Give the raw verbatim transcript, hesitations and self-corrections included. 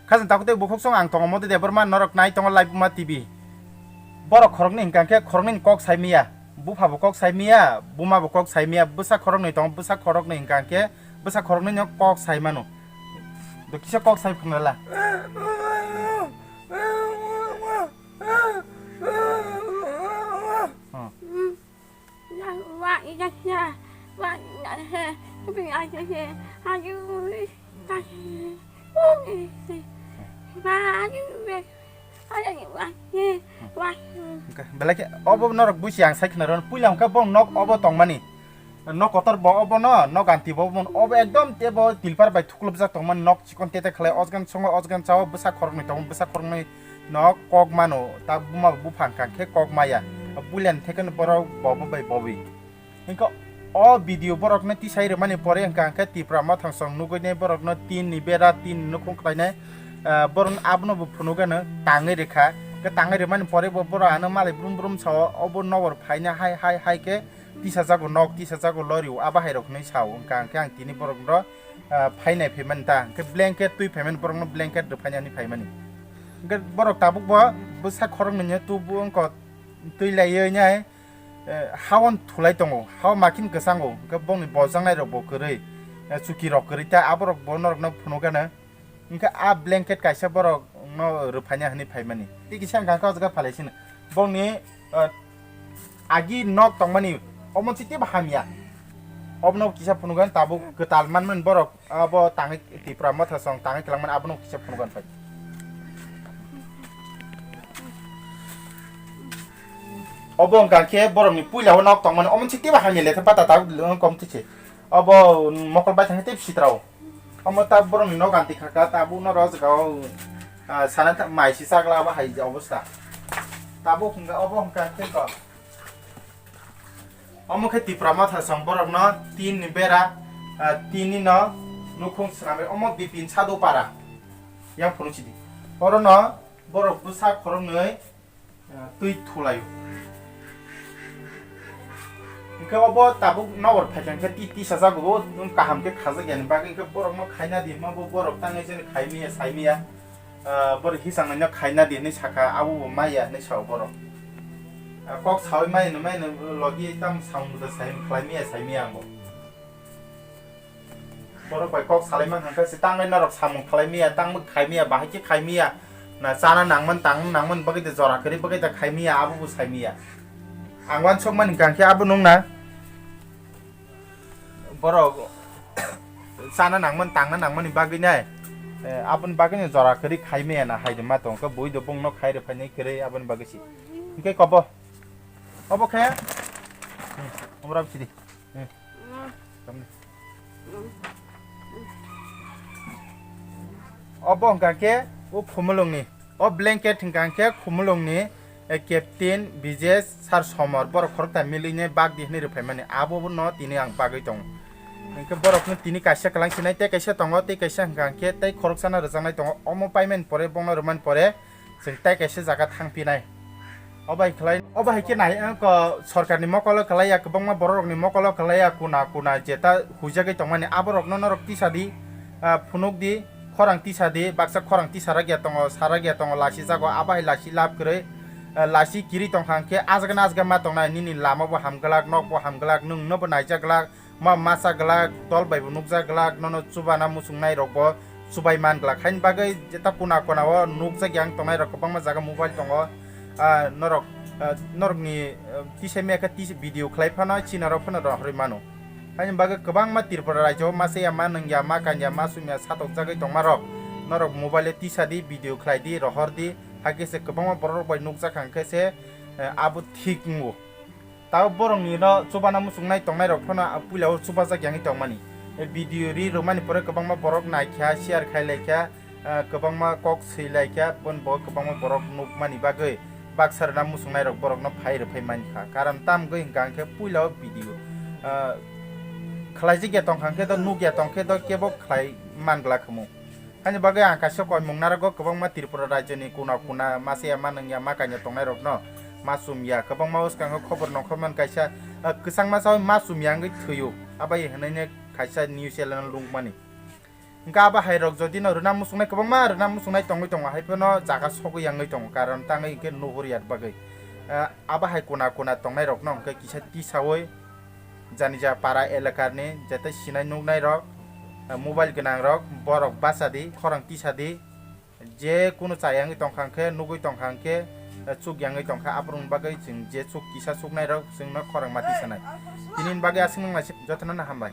Khajang takhuk tei bukhuk song ang tongo Modi Debbarma, norok nai tongo Laibuma T V. Borok khoroknwi hwnkha khe khoroknwini kok sai maya, bupha bo kok sai maya, buma bo kok sai maya, bwsa khoroknwi tongo, bwsa khoroknwi hwnkha khe bwsa khoroknwino kok sai mano. Do kisa kok sai phunala. Hmm. Hwnkhe belai khe obo norok buisi ang sai khna rw, puila hwnkhe bo nok obo tongmani, nok kotor bo obo no, nok ganti bo obo no, obo ekdom tebo tilpar bai thuklupjak tongmani, nok chikon tete khlai, ojgan songo ojgan chao, bwsa khoroknwi tongo, bwsa khoroknwi no kok mano, ta buma bupha hwnkha khe kok maya, puilani thekeno borok bobo bai bobi. Hwnkhe o video borokno tisai rwmani pore hwnkha hwnkhe Tipra Motha song nugui nai borokno tin ni bera, tin ni nukhung khlainai, ah, borok abono bo phunukgano tangwi rwkha. Hwnkhe tangwi rwmani pore bo borok ano malai brum brum sao, obo nokbar phaina hai hai hai khe tisajago nok, tisajago lori o, abo hai rok hinwi sao. Hwnkha hwnkhe ang tini borokno, ah, phainai phaimani ta, hwnkhe blanket twi phaimani, borokno blanket rwphainani phaimani. Hwnkhe borok tabuk bo bwsa khoroknwi no tubu wngkha twi laiwi nai. Eh, hawan thulai tongo, hawan makin kwchango, hwnkhe bongni bojaknai rok bo kwrwi, eh, chuki rok kwrwi, ta aborok bo norokno phunukgano, hwnkhe a blanket kaisa borokno rwphaina hwnwi phaimani. Tei kisa hwnkha khe o jaga phalai sino, bongni, eh, agi nok tongmani, omo se teibo hamya, obono kisa phunukgano tabuk kwtal manmani borok. Abo tangwi Tipra Motha song tangwi kwlangmani abono kisa phunukgani phai. Obo wngkha khe borokni puila o nok tongmani, omo se teibo hamya le khe bata tabuk kom twi se. Obo mokol bai thangkhe tei sitrao. Omo ta borokni nok ganti khaka tabuk no rojak o, ah, sana ta mai si chakla abo hai je obostha. Tabuk hwnkha obo hwnkha khe ko. Omo khe Tipra Motha song borokno tin ni bera, ah, tin ni no nukhung swnamwi omo Bipin Sadhu Para yang phunuk sidi. Oro no borok bwsa khoroknwi, ah, twi thulaio. Hwnkhe obo tabuk nokbar phaikha khe ti tisajago bo, nwng kaham khe khajak yani bagwi hwnkhe borokno khaina di, ma bo borok tangwi jani khai maya, sai maya. Ah, borok hisang no khaina di hinwi sakha, abo bo maya hinwi sao borok. Ah, kok saui mai no mai no logi tam samung da sai khlai maya, sai maya ang bo. Borok bai kok salai man hangka se tangwi norok samung khlai maya, tangwi khai maya, bahai khe khai maya. Na chana nangman, tang nangman bagwi de jora kwrwi bagwi de khai maya, abo bo sai maya. Ang wansok mani hwnkha khe abo nung na. Borok chana nangmani, tangna nangmani bagwi nai, eh, aboni bagwi no jora kwrwi khai maya na hai de ma tong khe bui do bung no khai rw phainai kwrwi aboni bagwi si. Hwnkhe kobo. Obo khe. Hmm, omo rab sidi. Hmm. Tamni. Obo hwnkha khe o khumulungni. O blanket hwnkha khe khumulungni, eh, Captain Bijesh Sar Somor, borok khorokta milwini bag di hwnwi rwphaimani, abo no tini ang bagwi tongo. Hwnkhe borokno tini kaisa kwlangsinai tei kaisa tongo, tei kaisa hwnkha khe tei khoroksano rwjaknai tongo. Omo paimani pore, bono rwmani pore, chwng tei kaisa jaga thangphinai. O bai khlai, o bai khe nai, eh, ko, sorkarni mokolo khlai ya, kwbangma borok rokni mokolo khlai ya, kuna, kuna, jeta huijagwi tongmani, aborokno norok tisa di, ah, phunuk di, khorang tisa di, baksa khorang tisa rak ya tongo, sa rak ya tongo, lasi jago, abo hai lasi lab kwrwi, ah, lasi kiri tongkha hwnkhe, ajagano ajagano ma tongnai, nini lama bo hamglak, nok bo hamglak, nwng no bo naijak glak, ma masa glak, dol bai bo nukjak glak, nono chubana muchungnai rok bo chubai man glak. Haini bagwi jeta kuna kuna o nukjak yang tongnai rok kwbangma jaga mobile tongo. Ah, norok, ah, norokni, ah, tisa maya khe tisa video khlai phano china rok phano rohorwi mano. Haini bagwi kwbangma Tripura rajyo o masa ya ma nung ya ma kan ya ma sum ya satok jagwi tongma rok norok mobile o tisa di video khlai di rohor di. Hakhe se kwbangma borok rok bai nukjak hang khe se, eh, abo thik wngo. Tabo borokni no chubana muchungnai tongnai rok phano a puila o chubajak yangwi tongmani. E video ri rwmani pore kwbangma borok naikha, share khai laikha, ah, kwbangma kok swi laikha, boni bo kwbangma borok nukmani bagwi baksa rwna muchungnai rok borokno phai rwphai mankha. Karon tamgwi hwnkha hwnkhe puila o video, ah, khlaijak ya tongkha hwnkhe do, nuk ya tongkhe do kebo khlai man glak hwmung. Haini bagwi ang kaisa koimung narogo kwbangma Tripura rajyoni kuna kuna masa ya ma nung ya ma kanya tongnai rokno ma chum ya, kwbangma bwskango khobor nongkhormani kaisa, ah, kwchangma chawi ma chum ya wngwi thwio, abai hwnwi kaisa news channel nukmani. Hwnkhe abo hai rok jodi no rwna muchungnai kwbangma rwna muchungnai tongwi tongo, hai phano jaga sogwi yangwi tongo, karon tangwi hwnkhe nuhur yar bagwi. Eh, abo hai kuna kuna tongnai rok no hwnkhe kisa tisawi jani ja para elakar ni jetai sinai nuknai rok, eh, mobile gwnang rok, borok bacha di, khorang tisa di, je kunu chayangwi tongkha hwnkhe, nugwi tongkha hwnkhe, eh, chuk yangwi tongkha, aphuru bagwi chwng je chuk kisa chuknai rok chwngno khorang ma tisanai. Tini bagwi aswk nang naisik jotono no hambai.